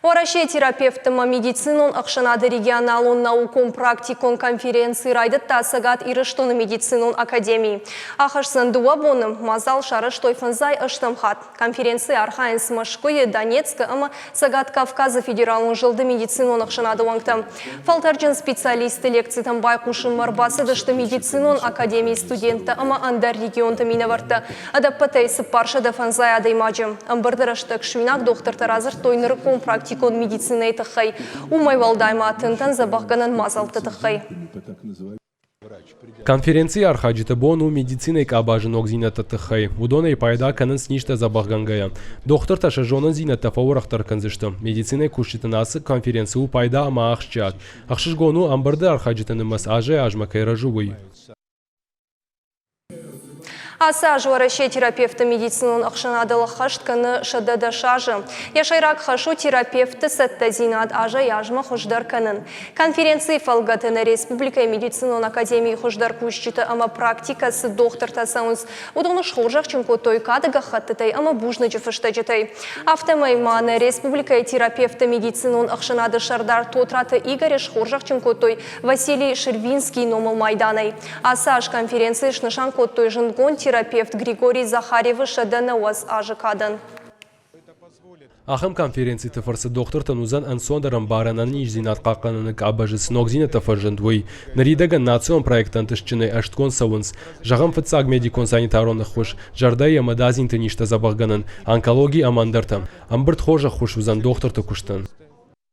Уӕрӕсейы терапевтты ӕмӕ медицинон ӕхсӕнады регионалон наукон-практикон конференци райдыдта Цӕгат Ирыстоны медицинон академийы. Ахӕсдзӕн дыууӕ боны. Мадзал сарӕзтой фӕндзай ӕстӕм хатт. Конференцийы архайынц Мӕскуыйы, Донецкы ӕмӕ Цӕгат Кавказы федералон зылды медицинон ӕхсӕнады уӕнгтӕ. Фӕлтӕрджын специалистты лекцитӕм байхъусынмӕ ӕрбацыдысты медицинон академийы студенттӕ ӕмӕ ӕндӕр регионты минӕвӕрттӕ. Ӕдӕппӕтӕй 450 адӕймаджы. Ӕмбырды рӕстӕг суинаг дохтыртӕ радзырдтой нырыккон практикон медицинӕйы тыххӕй, уымӕй уӕлдай ма тынтӕн дзӕбӕхгӕнӕн мадзӕлтты тыххӕй. Конференцийы архайджыты бон у медицинӕйы къабазы ногдзинӕдты тыххӕй. Уыдонӕй пайда кӕнынц низтӕ дзӕбӕхгӕнгӕйӕ. Дохтыртӕ сӕ зонындзинӕдтӕ фӕуӕрӕхдӕр кӕндзысты. Медицинӕйы кусджытӕн ацы конференци у пайда ӕмӕ ахсджиаг. Ӕхсызгон у, ӕмбырды архайджыты нымӕц азӕй-азмӕ кӕй рӕзы, уый. Ацы аз Уӕрӕсейы терапевты медицинон ӕхсӕнадыл ӕххӕст кӕны 110 азы. Йӕ сӕйраг хӕс у терапевтты цӕттӕдзинад азӕй-азмӕ хуыздӕр кӕнын. Конференцийы фӕлгӕты нӕ республикӕйы медицинон академийы хуыздӕр кусджыты ӕмӕ практикӕ цы дохтыртӕ цӕуынц, уыдоны схорзӕхджын кодтой кады гӕххӕттытӕй ӕмӕ бузныджы фыстӕджытӕй. Афтӕмӕй ма нӕ республикӕйы терапевтты медицинон ӕхсӕнады сӕрдар Тотраты Игоры схорзӕхджын кодтой Василий Шервинскийы номыл майданӕй. Ацы аз конференцийы снысан кодтой зындгонд терапевт Григорий Захаревы 190 азы кадӕн. Ахӕм конференциты фӕрцы дохтыртӕн уыдзӕн ӕнцондӕр ӕмбарӕн ӕнӕниздзинад хъахъхъӕныны къабазы цы ногдзинӕдтӕ фӕзынд, уый. Ныридӕгӕн национ проекттӕ ӕнтыстджынӕй ӕстгонд цӕуынц. Зӕгъӕм, фыццаг медикон-санитарон ӕххуыс, зӕрдӕйы ӕмӕ дадзинты низтӕ дзӕбӕхгӕнӕн, онкологи ӕмӕ ӕндӕртӕ. Ӕмбырд хорз ӕххуыс уыдзӕн дохтырты куыстӕн.